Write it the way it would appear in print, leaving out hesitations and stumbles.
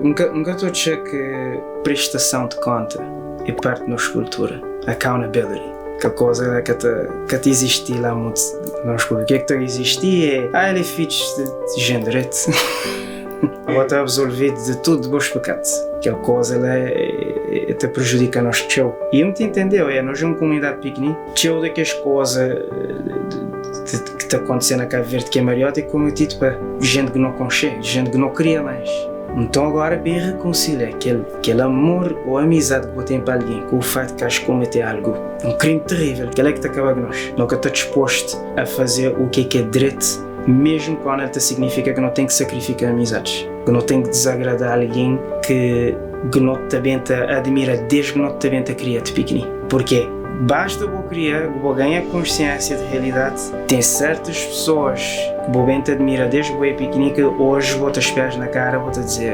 N ka N ka ta atxa ki prestason di konta é parti di nos kultura. Accountability. Kel koza la ka ta ka ta izisti la mutu na nos kultura. Ke ki ta izisti é, ah, el é fidju di jente dretu. Bo ta absolvidu di tudu bos pekadu. Kel koza la é ta prejudika nos txeu. I N ta intendeu, é, nos é un komunidadi pikinini, txeu di kes koza ki ta kontise na Kabu Verdi ki é mariódu é kometidu pa jente ki no konxe, jente ki no kria mais. Nton agora ben rekonsilia kel kel amor ô amizadi ki bo ten pa algen ku fatu ki as komete algu, un krimi terível, kel-la ki ta kaba ku nos. No ka ta dispostu a faze u ke ki é dretu, mesmu kóndu el ta signifika ki no ten ki sakrifika amizadis, ki no ten ki dizagrada algen ki ki no ta ben ta admira desdi ki no ta ben ta kria ti pikini. Purkê basta bo kria, bo ganha konsiénsia di realidadi, ten sértus pesoas ki bo ben ta admira desdi ki bo é pikini ki oji bo ta spias na kara bo ta dize.